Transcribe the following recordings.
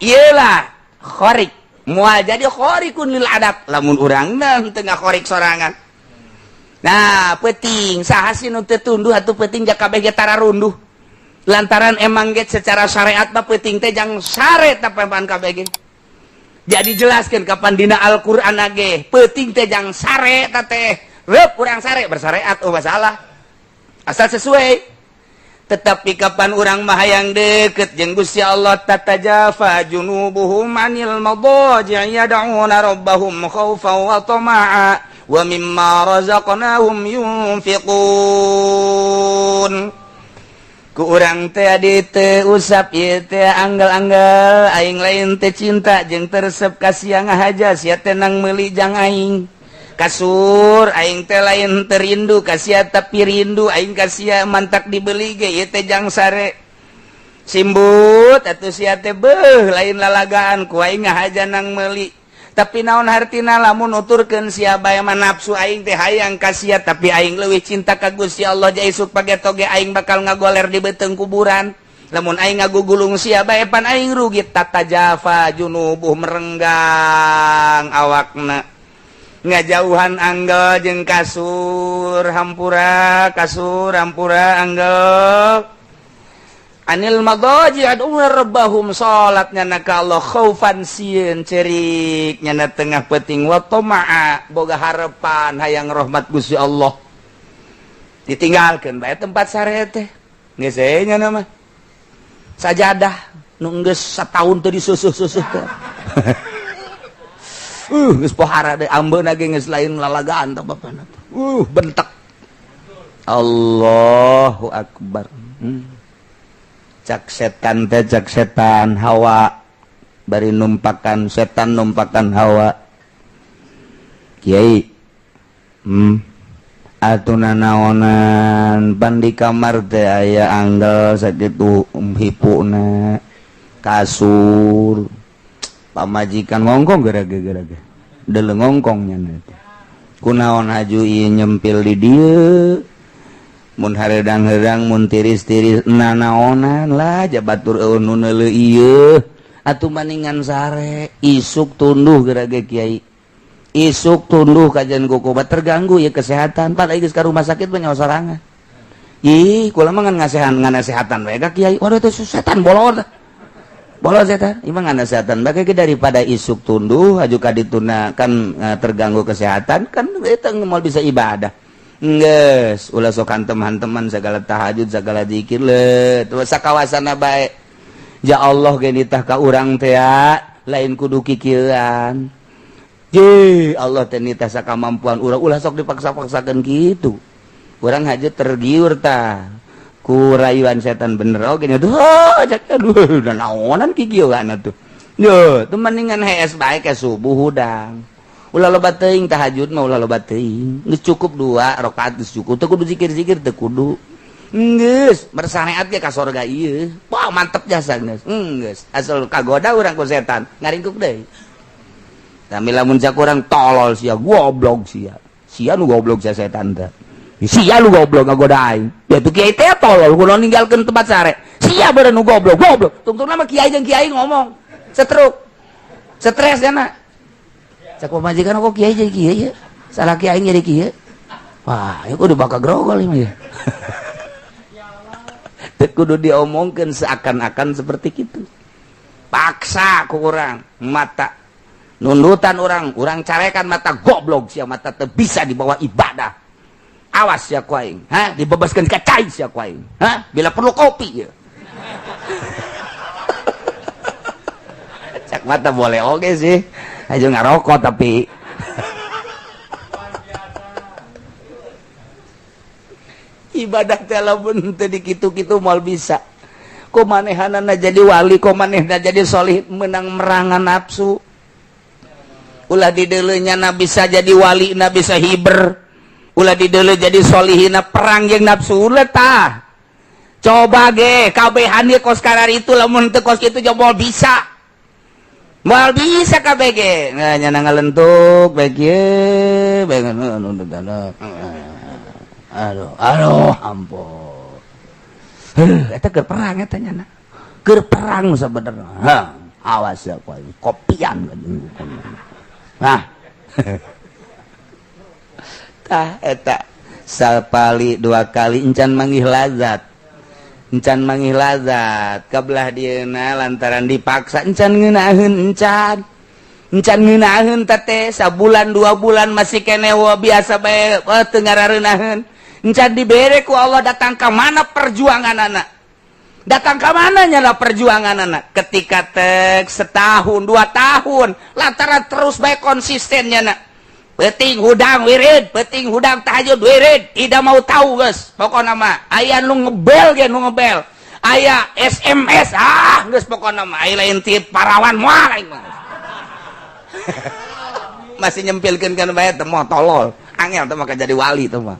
Iyalah khorik moal jadi khorikun lil adat lamun urang teu ngakhorik sorangan. Nah, peuting saha sih nu teu tunduh atuh peuting ja kabeh ge tararunduh lantaran emang ge secara syariat mah peuting teh jang sare tapan kabeh ge. Jadi jelaskan kapan dina Al-Qur'an ge peuting teh jang sare ta teh reup urang sare bersyariat, oh masalah asal sesuai. Tetapi kapan urang mah hayang deket jeung Gusti Allah, tatajafa junubuhum anil madaji' yad'una rabbahum khaufan wa tama'a wa mimma razaqnahum yunfiqun. Ku urang teh adi teu usap ieu teh anggal-anggal aing lain teh cinta jeung teresep ka sia ngahaja sia teh nang meuli jang aing kasur aing teh lain terindu ka sia tapi rindu aing ka sia mantak dibeli ge ieu teh jang sare simbut atuh sia teh beuh lain lalagaan ku aing ngahaja nang meuli. Tapi naon hartina lamun nuturkeun sia bae mah nafsu aing teh hayang ka sia tapi aing leuwih cinta ka Gusti Allah, ja isuk pageto ge aing bakal ngagoler di beuteung kuburan. Lamun aing ngagugulung sia bae pan aing rugi. Tatajafa junubuh merenggang awakna ngajauhan anggel jeung kasur, hampura kasur hampura anggel anil madaji ad'una rabbahum salat nyana ka Allah khaufan sieun cerik nyana tengah peuting wa tama'a boga harapan hayang rahmat Gusti Allah. Ditinggalkeun bae tempat sare teh geus we nya mah sajadah nu geus sataun teu disusuh-susuh teh. Geus pohara deui ambeuna ge geus lain lalagaan tah bapana. Bentek. Allahu akbar. Cak setan teh, cak setan hawa bari numpakan setan numpakan hawa. Kiai. Atuh nanaonan pan di kamar teh aya anggel sakitu hipuna kasur. Pamajikan ngongkong gara-gara deuleu ngongkong nya teh. Kunaon haju ieu nyempil di dieu mun hareudang-heudang mun tiris-tiris nanaonan lah jabatur eueuh nu neuleuh ieu atuh maningan sare isuk tunduh gara-gara kiai isuk tunduh kajian kukobat terganggu ya kesehatan pan geus ka rumah sakit mah nyawa sorangan. Ih, kula mah ngan ngasehan nganasehatan bae ka kiai. Waduh, itu setan bolor bola setan emang ngasehatan bae daripada isuk tunduh aju ka dituna kan terganggu kesehatan kan eta moal bisa ibadah. Geus ulah sok hantem-hanteman segala tahajud segala zikir le tuh sakawasana bae. Ya Allah ge nitah ka urang teh lain kudu kikieuan. Je Allah teh nitah sakamampuan urang ulah sok dipaksa-paksakeun kitu. Urang haja tergiur tah ku rayuan setan bener oge nya. Duh, aduh, naonan kikieuan atuh. Yo, tuh mendingan hees bae ke subuh hudang. Ulah loba teuing tahajud mah ulah loba teuing. Geus cukup 2 rakaat geus cukup. Teu kudu zikir-zikir teu kudu. Geus bersyariat ge ka sorga ieu. Wah, mantep jasa geus. Geus asal kagoda urang ku setan, ngaringkuk deui. Tapi lamun cak urang tolol sia, goblok sia. Sia nu goblok sia setan teh. Sia lu goblok ngagoda aing. Ya tuh kiai teh tolol kudu ninggalkeun tempat sare. Sia beureun nu goblok, goblok. Tungtungna mah kiai jeung kiai ngomong. Setruk. Stres kana. Cak pamajikan kok kiai jadi kiai ya. Salah kiai jadi kiai. Wah, ya kudu bakal grogol ieu mah ya. Teu kudu diomongkeun seakan-akan seperti itu. Paksa ku urang mata nundutan orang, urang carekan mata goblok sia mata teu bisa dibawa ibadah. Awas ya ku aing, ha dibebaskeun ka cai sia ku aing. Ha bila perlu kopi ya. Cak mata boleh oke sih. Aja ngarokok tapi ibadah teh lamun teu dikitu-kitu moal bisa. Ku manehanana jadi wali, ku manehna jadi solih menang merangan nafsu. Ulah dideuleu na bisa jadi wali, na bisa hiber. Ulah dideuleu jadi solihina perang jeung nafsu ulah tah. Coba ge kabehan ge kos karar itu lamun teu kos kitu jobol bisa. Moal bisa kabeh ge. Nah, nyana ngalentuk bae kieu bae. Aduh, aduh, ampun. Heuh, eta keur perang eta nyana. Keur perang sabenerna. Ha. Awas ya kowe, kopian. Nah, tah eta sapali dua kali encan manggih lazat, encan manggih lazat kebelah dieuna lantaran dipaksa, encan ngeunaheun, encan encan ngeunaheun teh. Sabulan 2 bulan masih keneh wa biasa bae, oh, teu ngarareunaheun. Encan dibere ku Allah. Datang ka mana perjuangan anak, datang ke mana nyala perjuangan anak ketika tek setahun 2 tahun lantaran terus baik konsistennya nak peting hudang wirid, peting hudang tahajud wirid, tidak mau tahu guys. Pokoknya mah aya nu ngebel ge, nu ngebel, aya SMS, ah geus, pokoknya mah aya lain ti parawan moal aing mah. Masih nyempilkeun kan bae teh moal, tolol, angel teh mah jadi wali teh mah.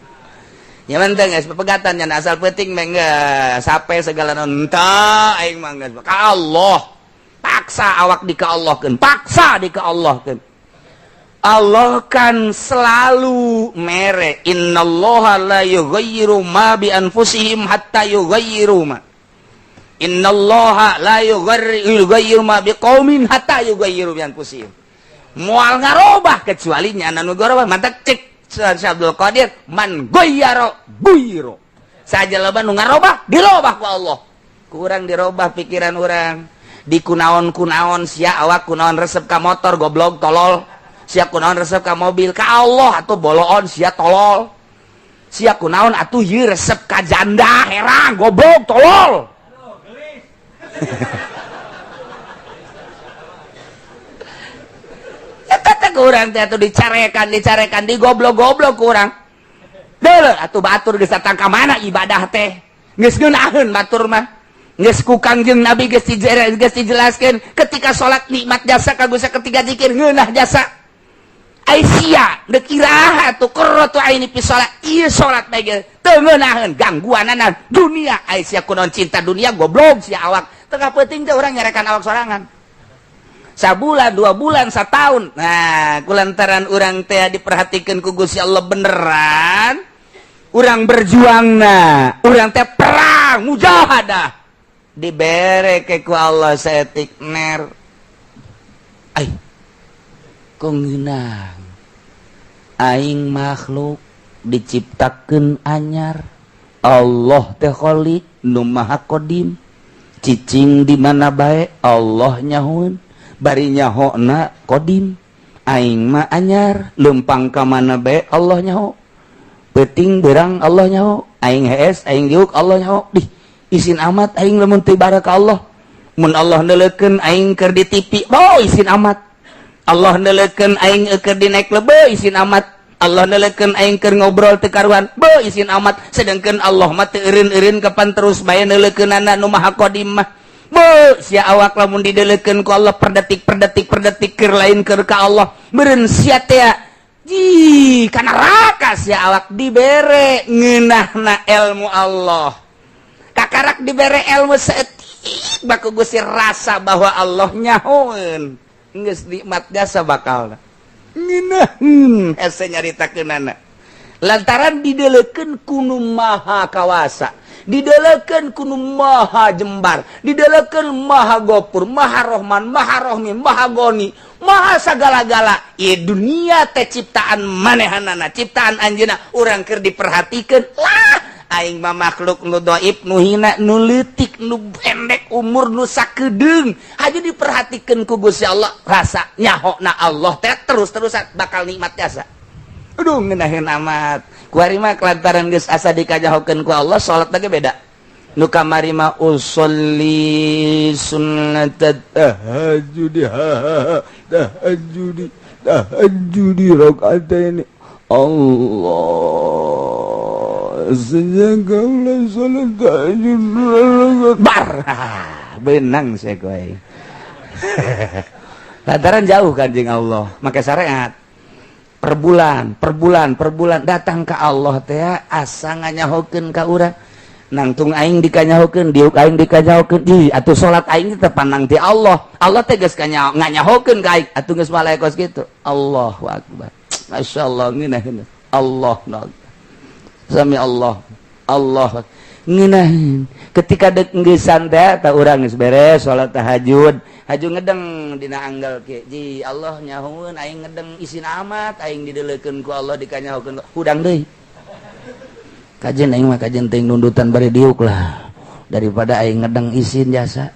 Ya penting guys, pepegatan nya asal penting mah geus sampai segala entah aing mah geus ka Allah. Paksa awak di ka Allahkeun, paksa di ka Allahkeun. Allah kan selalu mere, innallaha la yughayyiru ma bi anfusihim hatta yughayyiru ma, innallaha la yughayyiru ma biqaumin hatta yughayyiru bi anfusihim. Moal ngarobah kecuali nyana nu garobah. Mantak cek Syekh Abdul Qadir, man ghayyara ghayyira, saja loba nu ngarobah dirobah ku Allah. Kurang dirobah pikiran orang di kunaon kunaon sia awak, kunaon resep ka motor, goblok, tolol sia, kunaon resep ka mobil, ka Allah atau boloon sia, tolol sia, kunaon atuh ieu resep ka janda herang, goblok, tolol. Eta teh kurang teh atuh dicarekan, dicarekan, digoblok-goblok kurang. Deuleu atuh batur geus datang ka mana ibadah teh. Geus ngeunaheun batur mah. Geus ku Kangjeng Nabi geus geus dijelaskeun ketika salat nikmat jasa kagusa, ketika zikir ngeunah jasa. Ai sia deuk iraha atuh qurratu aini fi salat, ieu salat bae ge teu ngeunaheun gangguanana dunia. Ai sia kunaon cinta dunia, goblok sia awak. Tengah peuting teh urang nyarekan awak sorangan. Sabulan, 2 bulan, setahun. Nah, kulantaran urang teh diperhatikan ku Gusti Allah beneran, urang berjuang, nah urang teh perang mujahadah, dibere ke ku Allah saetik ner, ai kok ngeunah aing makhluk diciptakeun anyar, Allah teh Khalik nu maha qadim, cicing di mana bae Allah nyahueun, bari nyahona qadim. Aing mah anyar, lempang ka mana bae Allah nyaho, peuting berang Allah nyaho, aing hees, aing diuk Allah nyaho. Dih, isin amat aing lamun teu ibadah ka Allah. Mun Allah neuleukeun aing keur di TV, oh, isin amat. Allah neuleukeun aing keur di naik lebe, isin amat. Allah neuleukeun aing keur ngobrol teu karuan, be isin amat. Sedangkan Allah mah teu eureun-eureun, kapan terus bae neuleukeunana nu maha qadim mah. Be sia awak lamun dideleukeun ku Allah per detik, per detik, per detik keur lain keur ka Allah, meureun sia teh ji ka neraka sia awak. Dibere ngeunahna ilmu Allah, kakarak dibere ilmu saeutik baku Gusti, rasa bahwa Allah nyahoeun, geus nikmat jasa, bakal ngeunaheun hese nyaritakeunana lantaran dideleukeun ku nu maha kawasa, didelekeun ku nu maha jembar, didelekeun maha gopur, maha rohman, maha rohmi, maha goni, maha sagala-gala. Ieu dunia teh ciptaan manehanana, ciptaan anjeunna, urang keur diperhatikeun lah. Aing mah makhluk nu dhaif, nu hina, nu leutik, nu pendek umur, nu sakedeung aja diperhatikeun ku Gusti Allah. Rasa nyahona Allah teh terus-terusan bakal nikmat jasa. Aduh, ngeunaheun amat. Kuari mah kelantaran geus asa dikajahokeun ku Allah, salat lagi beda. Nu kamari mah usolli sunnat tahajud, tahajud, tahajud rakaataini, Allah sejak salat tahajud bar benang saya kowe. Lantaran jauh kan jeung Allah, make syariat per bulan, per bulan, per bulan datang ke Allah teh asa nganyahokeun ka urang, nangtung aing dikanyahokeun, diuk aing dikanyahokeun, di atuh salat aing teh pandang ti Allah, Allah teh geus nganyahokeun ka aing atuh, geus malaikat kitu. Allahu akbar, masyaallah, ngeunaheun Allah, sami Allah, Allah ngeunaheun. Ketika dek ngeusan teh, ta urang geus beres salat tahajud. Haju ngedeng dina anggal ke. Ji Allah nyahoeun aing ngedeng isin amat, aing didelekeun ku Allah, dikanyahokeun hudang deui. Kajen aing mah, kajen teuing nundutan bari diuk lah daripada aing ngedeng isin jasa.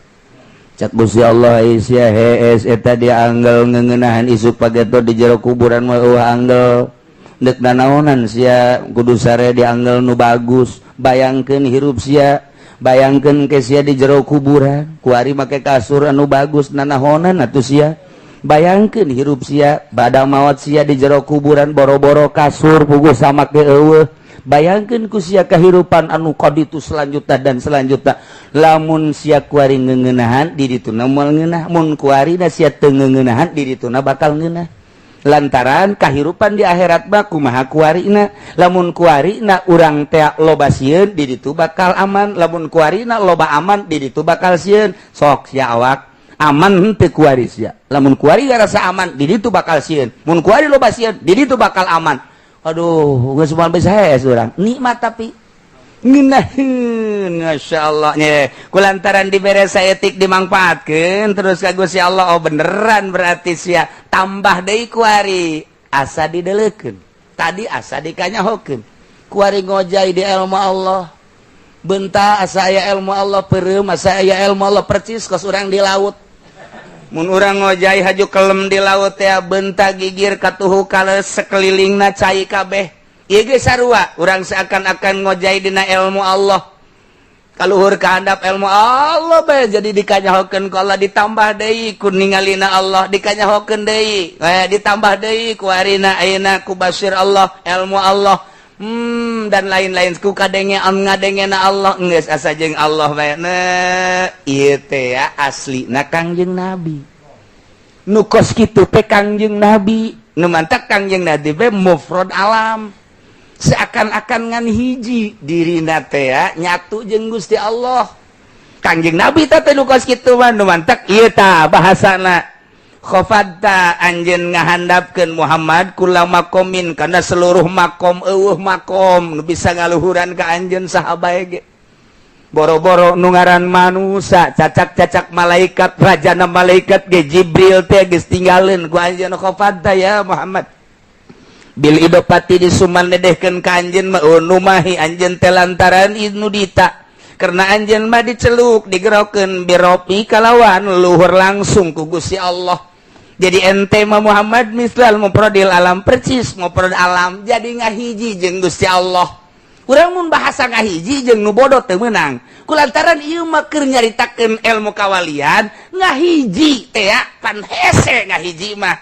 Cak Gusti Allah, sia hees eta dia anggal ngeungenahan, isuk pageto di jero kuburan mah euweuh anggal, dek nanaonan sia kudu sare di anggal nu bagus? Bayangkeun hirup sia, bayangkeun ke sia di jero kuburan kuari make kasur anu bagus, nanahonan atuh sia? Bayangkeun hirup sia bada maot, sia di jero kuburan boro-boro kasur, puguh sama ke euweuh. Bayangkeun ku sia kehidupan anu kaditu selanjutnya dan selanjutnya. Lamun sia kuari ngeungenahan di dituna moal ngeunah, mun kuari na sia teu ngeungenahan di dituna bakal ngeunah, lantaran kahirupan di akhirat mah kumaha kuarina. Lamun kuarina urang teh loba sieun, di ditu bakal aman. Lamun kuarina loba aman, di ditu bakal sieun. Sok sia awak aman henteu kuari sia? Lamun kuari rasa aman, di ditu bakal sieun. Mun kuari loba sieun, di ditu bakal aman. Aduh, geus moal bisa hees urang nikmat, tapi ngeunaheun. Masya Allah nya, kulantaran dibere saeutik dimangfaatkeun terus ka Gusti Allah. Oh, beneran berarti sia tambah deui kuari asa didelekeun tadi, asa dikanyahokeun kuari ngojay di ilmu Allah, benta asa aya ilmu Allah, peureum asa aya ilmu Allah, percis kos urang di laut. Mun urang ngojay haju kelem di laut ya, benta gigir katuhu kales, sekelilingna cai kabeh. Ieu ge sarua, urang seakan-akan ngojay dina ilmu Allah, kaluhur kahandap ilmu Allah bae, jadi dikanyahokeun ku Allah, ditambah deui ku ningalina Allah, dikanyahokeun deui, ditambah deui ku harina ayeuna ku basir Allah, ilmu Allah, dan lain-lain, ku kadenge ngadengena Allah, geus asa jeung Allah bae. Nah, ieu teh ya aslina Kangjeng Nabi nu kos kitu teh. Kangjeng Nabi nu mantak Kangjeng Nabi be mufrad alam, seakan-akan ngan hiji dirina teh ya, nyatu jeung Gusti Allah. Kangjeng Nabi teh nu kos kitu mah. Nu mantak ieu tah bahasana khafadta, anjeun ngahandapkeun Muhammad, kula makomin, karena seluruh makom. Euweuh makom nu bisa ngaluhuran ka anjeun, saha bae ge, boro-boro nu ngaran manusa, cacak-cacak malaikat, rajana malaikat ge, Jibril teh geus tinggalin ku anjeun. Khafadta ya Muhammad bil idopati, disuman dedehkeun ka anjeun mah numahi anjeun teh lantaran nudita, karena anjeun mah diceluk, digerokeun birofi kalawan luhur langsung ku Gusti Allah. Jadi ente mah Muhammad mislal mufrodil alam, percis mufrad alam, jadi ngahiji jeung Gusti Allah. Urang mun bahasa ngahiji jeung nu bodoh teu meunang, kulantaran ieu mah keur nyaritakeun ilmu kawalian. Ngahiji teh ya pan hese, ngahiji mah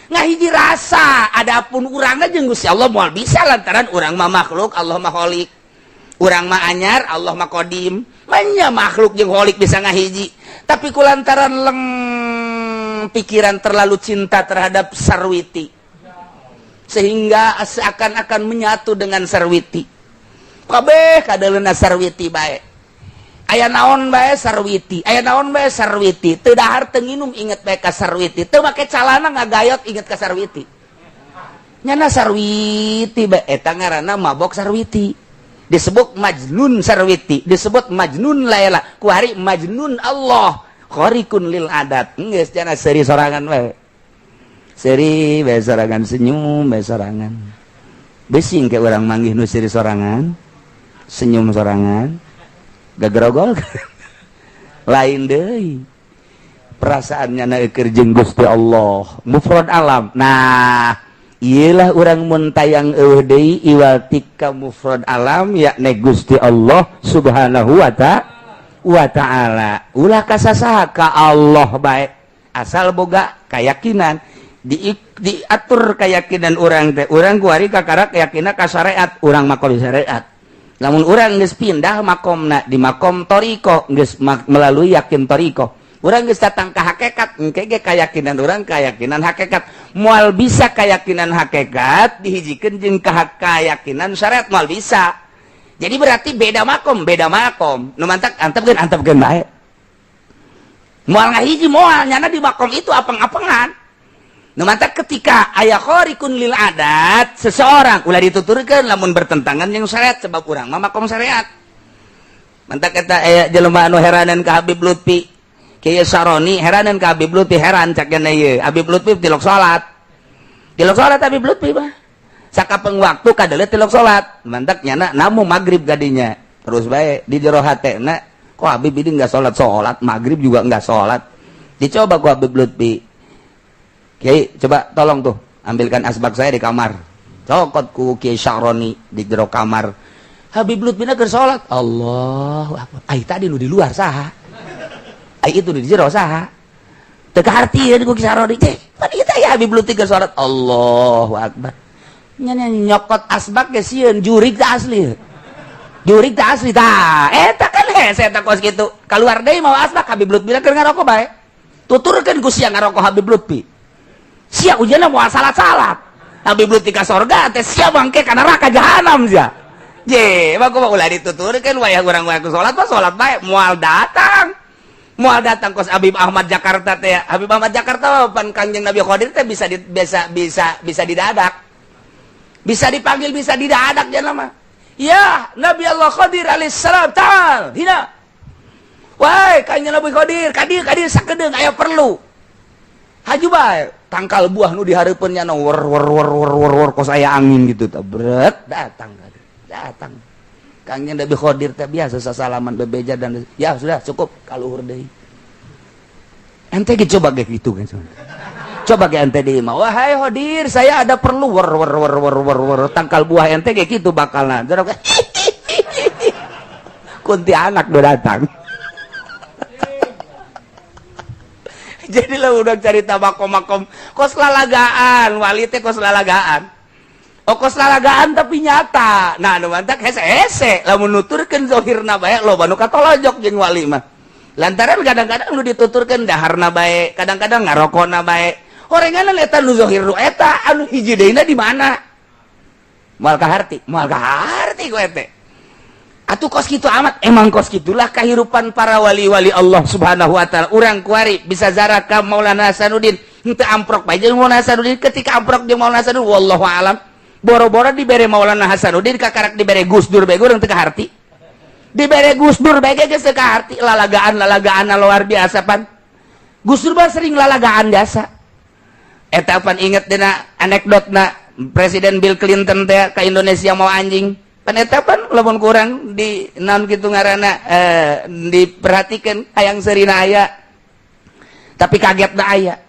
ngahiji rasa. Adapun urang jeung Gusti Allah moal bisa, lantaran urang mah makhluk, Allah mah kholik. Urang mah anyar, Allah mah kodim. Manya makhluk jeung kholik bisa ngahiji? Tapi kulantaran leng pikiran terlalu cinta terhadap sarwiti sehingga seakan-akan menyatu dengan sarwiti, kabeh kadaleuna sarwiti bae, aya naon bae sarwiti, aya naon bae sarwiti, teu dahar teu nginum inget bae ka sarwiti, teu make calana ngagayot inget ka sarwiti, nyana sarwiti bae. Eta ngaranna mabok sarwiti, disebut majnun sarwiti, disebut majnun Laila, kuari majnun Allah, khorikun lil adat. Geus jana seuri sorangan bae, seuri bae sorangan, senyum bae sorangan. Besing kayak orang manggih nu seuri sorangan, senyum sorangan, gagrogol lain deui perasaannya na keur jeung Gusti Allah mufrad alam. Nah, iyalah urang mun tayang euweuh deui iwal tika mufrad alam, yakni Gusti Allah Subhanahu wa ta'ala. Ulah kasasaha, ka Allah bae, asal boga keyakinan, diatur keyakinan urang teh. Urang kuari kakara keyakinan ka syariat, urang makom syariat. Lamun urang geus pindah makomna di makom toriko, geus melalui yakin toriko, urang geus datang ka hakikat, engke ge keyakinan urang keyakinan hakikat. Moal bisa keyakinan hakikat dihijikeun jeung ka keyakinan syariat, moal bisa. Jadi berarti beda makom, beda makom. Nu mantak antepkeun, antepkeun bae, moal ngahiji, moal. Nyana di makom itu apeng-apengan. Nu mantak ketika aya khorikun lil adat seseorang, ulah dituturkeun lamun bertentangan yang syariat, sebab urang mah makom syariat. Mantak eta aya jelema anu heranan ka Habib Lutfi. Kiai Saroni heranan ka Habib Lutfi, heran cak ieu Habib Lutfi tilok salat, tilok salat Habib Lutfi mah sakapeng waktu kadeuleu tilok salat. Mantak nyana namu maghrib kadinya terus bae di jero hatena, kok Habib ini enggak salat, salat maghrib juga enggak salat. Dicoba ku Habib Lutfi, "Kiai, coba tolong tuh ambilkan asbak saya di kamar." Cokot ku Kiai Syaroni di jero kamar, Habib Lutfi keur salat. Allahu akbar, ai tadi nu di luar saha, ai itu di jero saha? Teu kahartieun ku Kiai Syaroni teh. Tadi kita ya Habib Lutfi keur salat. Allahu akbar, nya nyokot asbak ge sieun jurig teh, asli jurig teh, asli tah eta kan hese eta kos kitu. Keluar deui mau asbak, Habib Lutfi keur ngarokok bae. Tuturkeun ku sia ngarokok Habib Lutfi, sia ujianna moal salat-salat. Habib Lutfi ka sorga teh, sia bangke ka neraka jahanam sia. Je, mah kumaha, ulah dituturkeun. Wayah urang wayah salat mah salat bae, moal datang, moal datang kos Habib Ahmad Jakarta teh. Habib Ahmad Jakarta pan Kanjeng Nabi Khadir teh bisa di, bisa bisa bisa didadak, bisa dipanggil, bisa didadak jangan mah. Ya Nabi Allah Khadir alaihissalam, ta'al hina. Wahai Kanjeng Nabi Khadir, kadir kadir sakedeung, aya perlu. Haju bae, tangkal buah nu dihareupeun nya wer wer wer wer wer wer kos aya angin gitu, tabret datang datang Kangjeng Nabi Khadir teh. Biasa sasalaman, bebeja, dan ya sudah cukup, kaluhur deui. Ente ge coba ge gitu kan, coba ge ente di mah, "Wahai Khadir, saya ada perlu," wer wer wer wer wer wer tangkal buah ente ge gitu bakalna. Kuntianak udah datang. Jadi lah udah cerita makom-makom kos lalagaan wali teh, kos lalagaan, oh, kos lalagaan tapi nyata. Nah, anu mantak hese hese lamun nuturkeun zohirna bae, loba nu katolojok jeung wali mah, lantaran kadang-kadang nu dituturkeun daharna bae, kadang-kadang ngarokona bae. Horenganan eta nu zohir, nu eta anu hiji deuna di mana, moal kaharti, moal kaharti ku ente. Atuh kos kitu amat, emang kos gitulah kehidupan para wali-wali Allah Subhanahu wa taala. Urang kuari bisa zarah ka Maulana Hasanuddin, henteu amprok bae jeung Maulana Hasanuddin. Ketika amprok jeung Maulana Hasanuddin, wallahu alam, boro-boro dibere Maulana Hasanuddin, kakarak dibere Gus Dur bae urang teu kaharti. Dibere Gus Dur bae geus teu kaharti. Lalagaan lalagaan luar biasa pan Gus Dur mah, sering lalagaan biasa eta pan. Inget dina anekdotna Presiden Bill Clinton teh ke Indonesia mau anjing pan eta pan, lamun kurang di naon kitu ngaranna, diperhatikan hayang serina aya tapi kaget da aya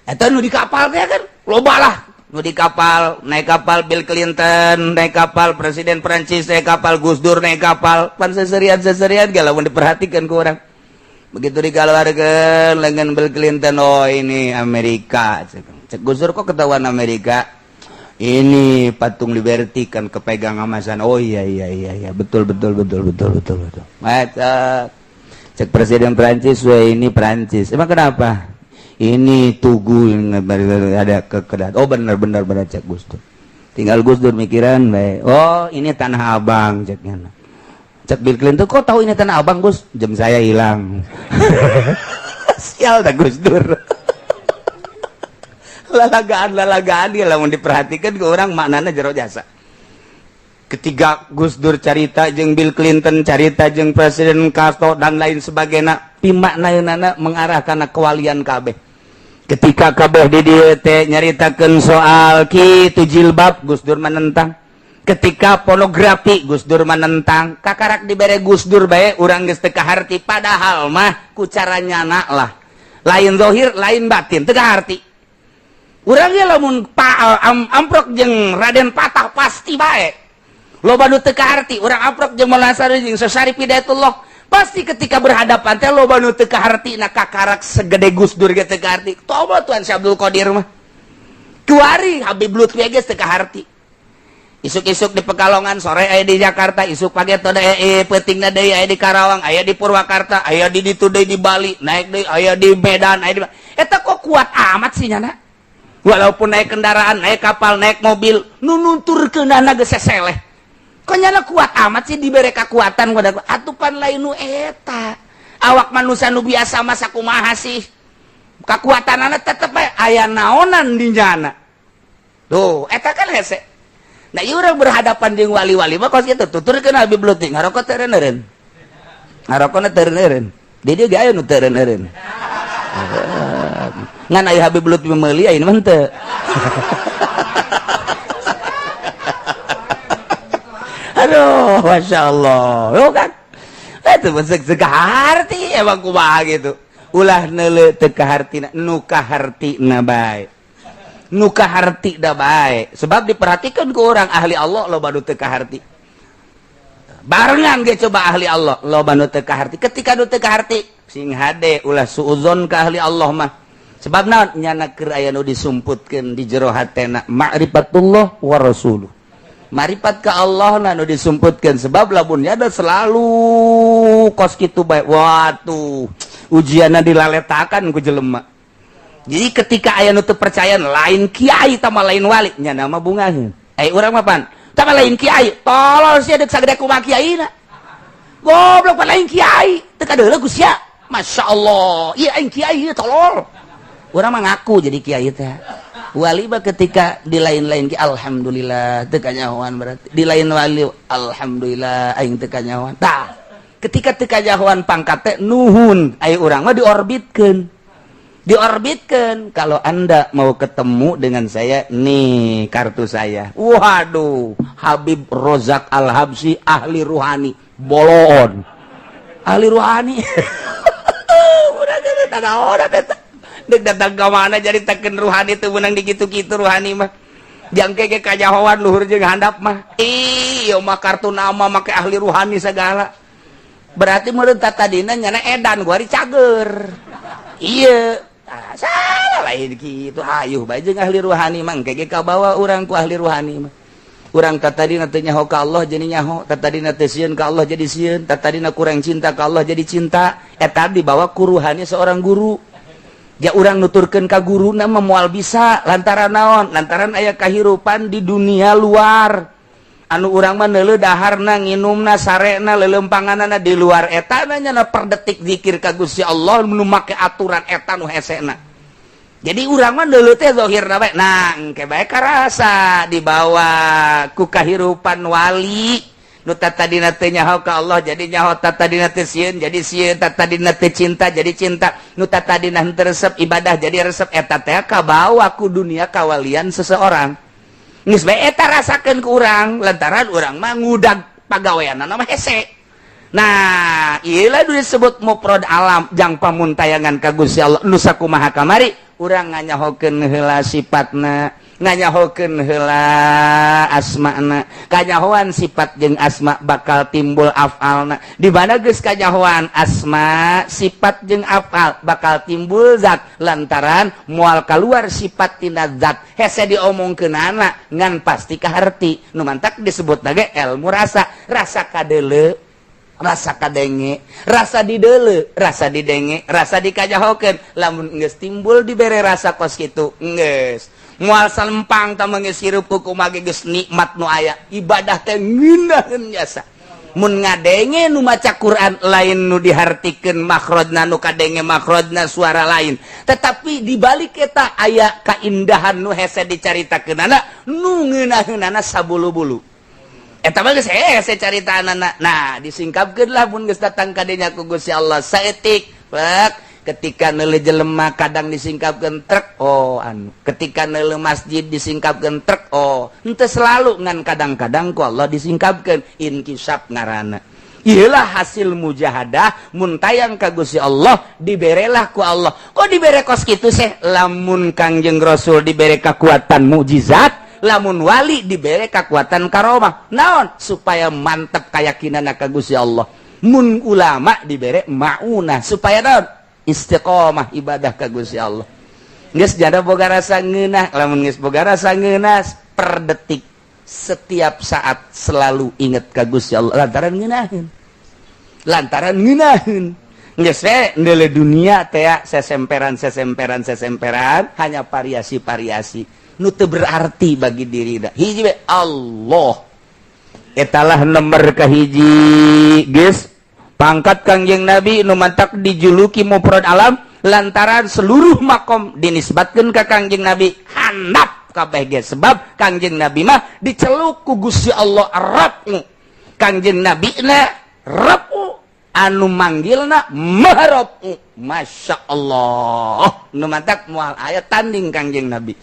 eta nu di kapal teh kan loba lah nu di kapal. Naik kapal Bill Clinton, naik kapal Presiden Prancis, naik kapal Gus Dur, naik kapal pan seserian seserian gak lamun diperhatikan ku orang. Begitu dikeluarkan lengan Bill Clinton, "Oh, ini Amerika." Cek Gus Dur, "Kok ketahuan Amerika?" "Ini patung Liberty kan kepegang amasan." "Oh, iya, betul betul betul betul betul betul." Mata cek Presiden Prancis, "Wah, ini Prancis." "Emang kenapa?" "Ini tugu yang ada ke kedat." "Oh, benar benar benar," cek Gus Dur. Tinggal Gus Dur mikiran bae. "Oh, ini Tanah Abang," ceknya. Cek Bill Clinton, "Kok tahu ini Tanah Abang, Gus?" "Jam saya hilang." Sial dah Gus Dur. Lalagaan lalagaan dia lamun diperhatikan ke orang maknanya jero jasa. Ketika Gus Dur carita jeung Bill Clinton, carita jeung Presiden Castro dan lain sebagainya, pimaknaeunana mengarah kana kewalian kabeh. Ketika kabeh di dieu teh nyaritakeun soal kitu jilbab, Gus Dur menentang. Ketika pornografi, Gus Dur menentang. Kakarak dibere Gus Dur bae urang geus teu kaharti, padahal mah ku cara nyana lah, lain zohir lain batin teu kaharti. Urang ge lamun amprok jeung Raden Patah pasti bae loba nu teu kaharti. Urang amprok jeung Maulana Hasanuddin, jeung Syarif Hidayatullah, pasti ketika berhadapan teh loba nu teu kaharti. Na kakarak segede Gus Dur ge teu kaharti, toba Tuan Syekh Abdul Qadir mah. Kuari Habib Lutfi ge teu kaharti. Isuk-isuk di Pekalongan, sore aya di Jakarta, isuk pagi atau peutingna deui aya di Karawang, aya di Purwakarta, aya di ditu deui di Bali, naik deui aya di Medan, aya di eta. Kok kuat amat sih nyana? Walaupun naik kendaraan, naik kapal, naik mobil, nu nuturkeunana geus seseleh, kok nyana kuat amat sih? Dibere kekuatan pada atupan lain nu eta awak manusia nu biasa masa kumaha sih kekuatanana, tetep aya naonan di nyana tuh eta kan hese. Nah, ieu urang berhadapan jeung wali-wali mah kos kitu. Tuturkeun Habib Lutfi ngarokok teu eureun, ngarokona teu eureun. Di dieu ge aya nu teu eureun-eureun. Ngan aya Habib Lutfi meuli, ayeuna mah henteu. Aduh, Masya Allah. Yo kan? Itu teu kaharti emang kumaha gitu. Ulah neuleu teu kahartina, nu kahartina bae. Nu kaharti da bae. Sebab diperhatikan ku orang ahli Allah loba nu teu kaharti. Barengan ge coba ahli Allah loba nu teu kaharti. Ketika nu teu kaharti, sing hade ulah suuzon ka ahli Allah mah. Sebab naon nyana keur aya nu disumputkeun di jero hatena ma'rifatullah wa rasuluh. Maripat ke Allah na nu disumputkeun, sebab lamun ada selalu kos kitu bae, waduh, ujianna dilaletakan ku jelema. Jadi ketika aya nu teu percaya lain kiai tama lain wali, nya nama bungaheun. Eh, urang mah pan tama lain kiai, tolol sia deuk sagede kumaha kiaina. Goblok, pan lain kiai, teu kadeuleu ku sia. Masya Allah, iya aing kiai tolol. Urang mah ngaku jadi kiai teh. Wali mah ketika di lain-lain ki alhamdulillah teu kanyahoan, berarti di lain wali alhamdulillah aing teu kanyahoan. Tah, ketika teu kanyahoan pangkat teh nuhun, aya urang mah diorbitkeun. Diorbitkeun, kalau Anda mau ketemu dengan saya nih kartu saya. Waduh, Habib Rozak Al-Habsyi ahli ruhani, bolon. Ahli ruhani. Urang teh tanaon eta. Dek datang ke mana jadi teken ruhani teu meunang dikitu-kitu ruhani mah. Jangke ge kanyahoan luhur jeung handap mah. Ih, ieu mah kartu nama make ahli ruhani segala. Berarti meureun tadina nyana edan gua cager. Iya, ah, salah lain kitu hayuh bae jeung ahli ruhani mah engke ge kabawa urang ku ahli ruhani mah. Urang tadina teu nyaho ka Allah jadi nyaho, tadina teu sieun ka Allah jadi sieun, tadina kurang cinta ka Allah jadi cinta. Eta dibawa ku ruhani seorang guru. Ja urang nuturkeun ka guruna mah moal bisa, lantaran naon? Lantaran aya kahirupan di dunia luar. Anu urang mah neuleuh daharna, nginumna, sarena, leuleumpanganana di luar eta nya per detik zikir ka Gusti Allah nu make aturan eta nu hesena. Jadi urang mah neuleuh teh zahirna bae. Nah, engke bae karasa dibawa ku kahirupan wali. Nu tadina teu nyaho ka Allah jadi nyaho, tadina teu sieun jadi sieun, tadina teu cinta jadi cinta, nu tadina henteu resep ibadah jadi resep, eta teh kabawa ku dunia kawalian seseorang. Geus bae eta rasakeun ku urang lantaran urang mah ngudag pagaweanana mah hese. Nah, ieu lah disebut mufrad alam jang pamuntayangan ka Gusti Allah nu sakumaha kamari urang nganyahokeun heula sifatna, nganyahokeun heula asmana. Kanyahoan sifat jeung asma bakal timbul afalna. Di mana geus kanyahoan asma, sifat jeung afal bakal timbul zat, lantaran moal keluar sifat tina zat. Hese diomongkeunana ngan pasti kaharti. Nu mantak disebut ge ilmu rasa, rasa kadeuleu, rasa kadenge, rasa dideuleu, rasa didenge, rasa dikanyahokeun. Lamun geus timbul dibere rasa kos kitu, geus moal salempang ta geus hirup kumaha ge geus nikmat nu aya. Ibadah teh ngeunaheun jasa. Mun ngadenge nu maca Quran lain nu dihartikeun makhrajna, nu kadenge makhrajna suara lain, tetapi di balik eta aya kaindahan nu hese dicaritakeunana nu ngeunaheunana sabulu-bulu. Eta mah geus hese caritaanana. Nah, disingkapkeun lah mun geus datang ka dinya ku Gusti Allah saeutik. Pak, ketika neuleuh jelema kadang disingkapkeun trek, oh anu, ketika neuleuh masjid disingkapkeun trek, oh henteu selalu ngan kadang-kadang ku Allah disingkapkeun, inkisaf ngaranna. Iyalah hasil mujahadah mun tayang ka Gusti Allah diberelah ku Allah. Kok dibere kos kitu seh? Lamun Kangjeng Rasul dibere kekuatan mukjizat, lamun wali dibere kekuatan karomah. Naon? Supaya mantep keyakinan ka Gusti Allah. Mun ulama dibere maunah supaya naon? Istiqomah ibadah ka Gusti Allah. Geus jada boga rasa ngeunah, lamun geus boga rasa ngeunah per detik setiap saat selalu inget ka Gusti Allah lantaran ngeunaheun. Lantaran ngeunaheun. Geus we neuleuh dunia teh sesemperan sesemperan sesemperan hanya variasi-variasi nu teu berarti bagi diri da. Hiji we Allah. Etalah nomor kahiji geus pangkat Kangjeng Nabi nu mantak dijuluki mufrad alam lantaran seluruh makom dinisbatkeun ka Kangjeng Nabi handap kabeh ge, sebab Kangjeng Nabi mah diceluk ku Gusti Allah Rabbu. Kangjeng Nabi na Rabbu. Anu manggilna Maha. Masya Allah, nu matak moal aya tanding Kangjeng Nabi.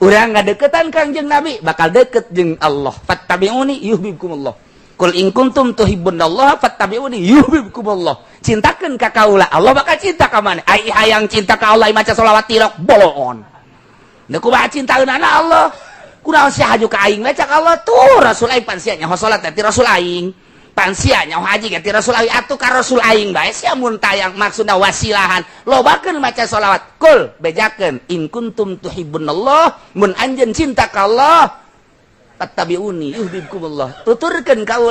Urang ngadeketan Kangjeng Nabi bakal deket jeung Allah. Fattabi'uni yuhibbukumullah. Qul in kuntum tuhibbunallaha fattabi'uni yuhibbukumullah. Cintakeun ka kaula, Allah bakal cinta ka maneh. Ai hayang cinta ka Allah, maca selawat tilok bolongon. Da kumaha cintaeunana Allah? Kunaon sia haju ka aing? Maca Allah tuh Rasul aing, pan sia nyaho salat ti Rasul aing, pan sia nyaho haji ti Rasul aing, atuh ka Rasul aing bae sia mun tayang. Maksudna wasilahan, lobakeun maca selawat. Kul, bejakeun, in kuntum tuhibbunallah, mun anjeun cinta ka Allah, fattabi'uni yuhibbukumullah, tuturkeun kaula.